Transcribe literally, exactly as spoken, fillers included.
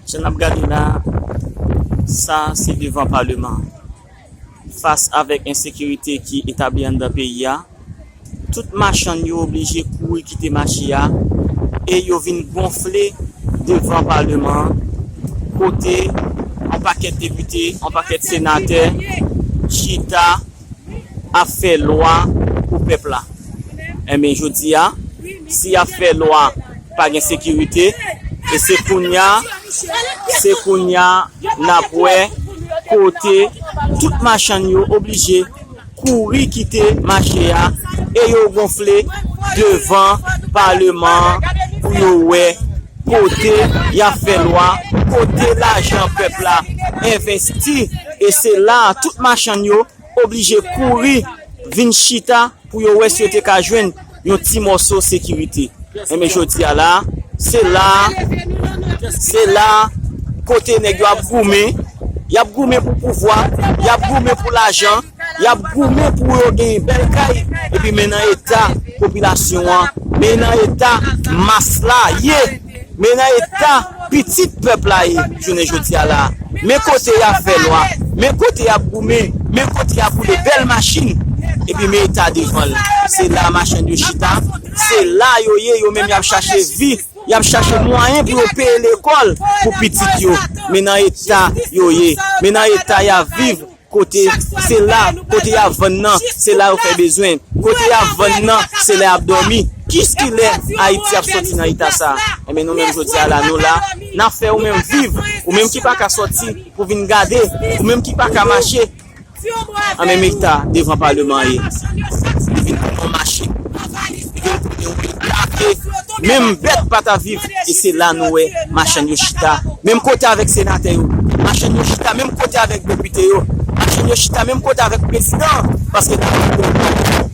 Jan n ap gade la, sa se devan paleman. Fas avèk ensekirite ki etabli anndan peyi a, tout machann yo oblije kouri kite mache a e yo vin gonfle devan paleman an, kote yon pakèt depite, yon pakèt senatè chita ap fè lwa pou pèp la. Enben, jodi a, si y ap fè lwa, pa gen sekirite, e se kounye a, se kounye a n ap wè kote tout machann yo oblije kouri kite mache a e yo gonfle devan paleman an pou yo wè kote y ap fè lwa, kote lajan pèp la envesti, e se la a tout machann yo oblije kouri vin chita pou yo wè si yo te ka jwenn yon ti mòso sekirite. Enben, jodi a la, se la, se la kote nèg yo ap goumen, y ap goumen pou pouvwa, y ap goumen pou lajan, y ap goumen pou yo gen bèl kay, epi men nan eta popilasyon an, men nan eta mas la ye. Men nan eta pitit pèp la ye jounen jodi a la. Men kote y ap fè lwa, men kote y ap goumen, men kote y ap woule bèl machin. Epi men eta devan l. Se la machann yo chita, se la yo ye, yo menm y ap chache vi, y ap chache mwayen pou yo peye lekòl pou pitit yo. Men nan eta yo ye, men nan eta y ap viv. Kote, se la, kote y ap vann nan, se la yo fè bezwen. Kote y ap vann nan, se la y ap dòmi. Jiskilè Ayiti ap soti nan eta sa? Enben, nou menm jodi a la, nou la, n ap fè ou menm viv. Ou menm ki pa ka soti pou vin gade, ou menm ki pa ka mache, an menm eta devan paleman an ye. Li vin pou nou mache. Li vin pou nou lage. Menm bèt pa ta viv. E se la nou wè machann yo chita. Menm kote avèk senatè yo. Machann yo chita menm kote avèk depite yo. Machann yo chita menm kote avèk prezidan. Paske nan